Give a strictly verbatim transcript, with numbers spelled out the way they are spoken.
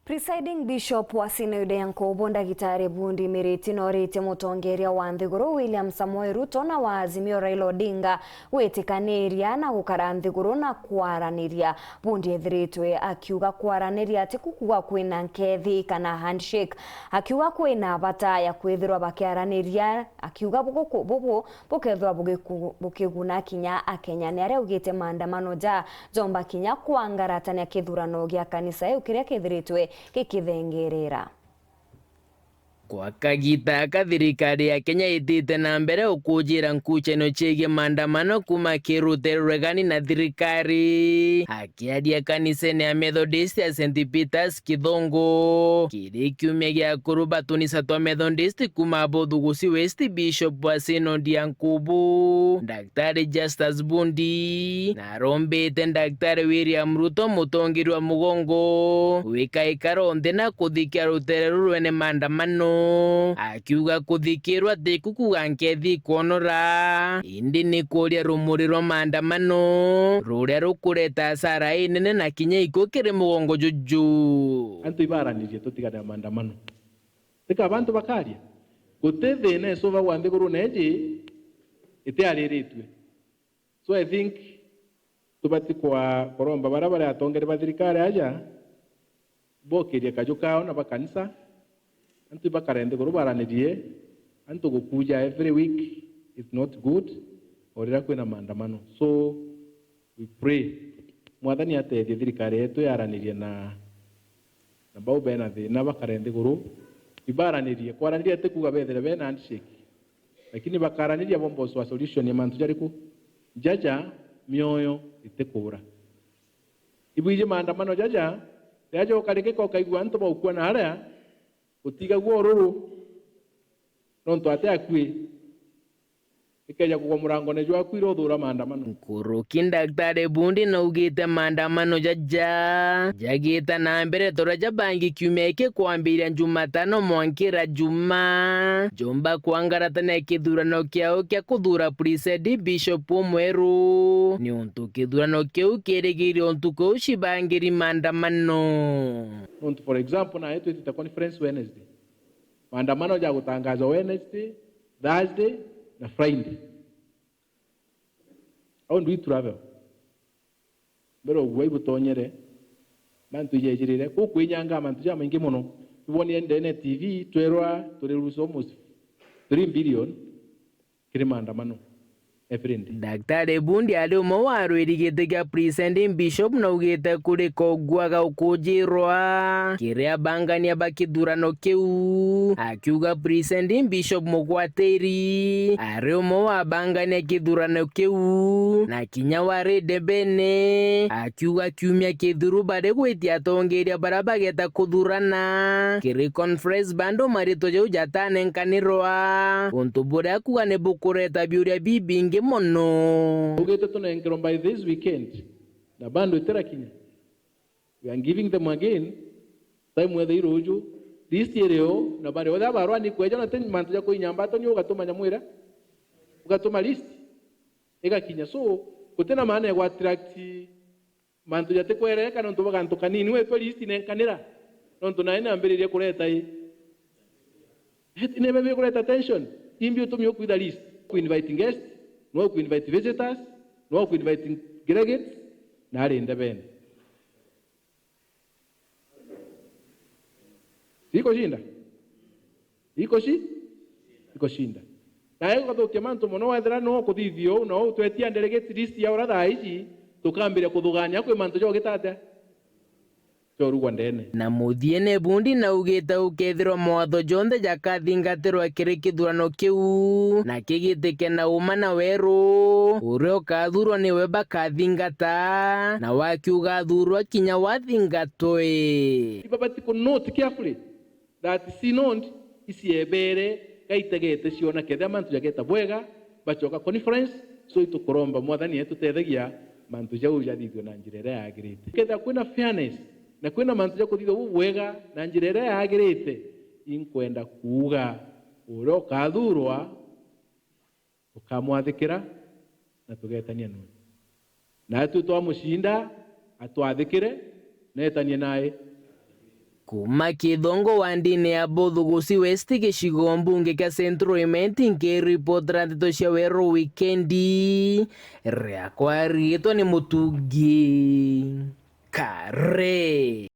Presiding Bishop wa Synod ya Nkubu, Ndagitari Bundi Miriti, nooritie mutongeria wa nthiguru William Samoei Ruto na wa Azimio Raila Odinga gwitikaniria na gukara nthiguru na kwaraniria. Bundi ethiritwe akiuga kwaraniria ti kukuga kwina nkethi kana handshake, akiuga kwina bata ya kwithirwa bakiaraniria, akiuga buguku-, bubu bukethirwa bugiku-, bukiguna kinya Akenya. Ni aria augite maandamano ja jomba kinya kwangaratania kithurano gia kanisa iu kiria kithiritwe gikithengerera. Kwa kagita aka, thirikari ya Kenya itite na mbere ukujira nkuchanio ciigie maandamano kuuma ki rutere ruregani na thirikari. Akiaria kanisene ya Methodist ya Saint Peter's Kithungu, kiri kiumia gia kuru, batunisa twa Methodist kuuma Buthugusi West, Bishop wa Synod ya Nkubu, Daktari Justus Bundi, na arombite Daktari William Ruto, mutongeria wa mugongo, wika ikaro nthi na kuthikia rutere ruru rwene maandamano, akiuga kuthikirwa ti kukuga nkethi ikwonora, indi ni kuria rumuri rwa maandamano ruria rukureta asara inene na kinya ikuu kiri mugongo juju. Antu ibaranirie tutigane na maandamano. Tika bantu bakaria. Guti thina icuvagwa nthigurune iji itiariritue. So I think tubati kwa-, kuromba baria bari atongeria ba thirikari aja bokirie kaju kao na ba kanisa, antu ibakare nthiguru baranirie, antu gukuja every week is not good, o riria kwina maandamano. So we pray Mwathani atethie thirikari yetu yaranirie na, na bau bena thina bakare nthiguru, ibaranirie. Kwaraniria ti kuuga bethire bena handshake, lakini bakaraniria bomba guswa solution ya mantu jariku? Jaja mioyo itikuura. Ibwiji maandamano jaja, riria jokarikika ukaigua antu baukua na aria, utigagua ururu, nontu ati akui. Ikeja kugwa murangone jwaku iria uthuura maandamano. Nkuruki Daktari Bundi naugite maandamano jaja jagita na mbere toria jabangi kiumia giki kwambiria Jumatano mwankira Juma, jomba kwangaratania kithurano kiao kia kuthuura presiding bishop umweru, niuntu kithurano kiu kirigiri untuku ucibangiri maandamano. Nontu, for example, nae twitite conference Wednesday. Maandamano ja gutangazwa Wednesday, Thursday na Friday. How do we travel? Mbere uguo ibutonyere, mantu ijejirire. Kuu kwinyanga mantu jamaingi mono. Tubonire ndene T V, twerwa turi lose almost three billion kiri maandamano every day. Daktari Bundi ari umwe wa arwiri giti kia presiding bishop naugite kuri kogua gaukujirwa kiri abangania ba kithurano kiu, akiuga presiding bishop mugwatiri ari umwe wa abangania kithurano kiu na kinya wari ndebene, akiuga kiumia kithiru bari gwitia atongeria baria bageta kuthurana kiri conference bando maritwa jau jatanenkanirwa, untu buria akuga ni bukureta biuria bibingi mono. Ugite tunenkerwa by this weekend, na bando itirakinya. We are giving them again time, whether iruju, list irio, na bari othe abarwani kweja, na ti mantu ja kuinyamba ato ni ugatuma nyamu iria, ugatuma list igakinya. So gutina maana ya gwa attract mantu jatikwereka nontu bwa gantu kanini. Wetwe list nenkanira, nontu nae nambiririe kureta i, nebe bikureta tension. Imbi utumi ukwitha list, ku invite guest, no ku invite visitors, no ku invite delegates, na ari ndebene. Ikushinda? Ikushi? Ikushinda. Na iguthukia mantu mono wethira no kuthithia uu, na uu twetia delegate list ya ura thaa ici, tukambiria kuthugania kwi mantu jogita atia? Jorugwa ndene. Na muthiene Bundi naugite ukethirwa mawatho jonthe jakathingatirwa kiri kithurano kiu, na kigitike na uma na weru, uria ukathurwa niwe bakathingata, na wakiuga athurwa kinya wathingatwe. Ibabati ku note carefully that synod iciebere gaitegete ciona kethira mantu jageta bwega, bacoka conference. So itukuromba Mwathani etutethagia mantu jau jathithwe na njira iria yagirite. Kethira kwina fairness na kwina mantu ja kuthithwa bubwega na njira iria yagirite, inkwenda kuuga uria ukathurwa tukamwathikira na tugetania nwe. Natwi twamucinda, atwathikire, netanie nae. Kuma Kithongo wandini ya Buthugusi West, gicigo mbunge kia Central Imenti, nkiripotera ndeto cia weru wikendi, riakwa riitwa ni Mutungi Kare.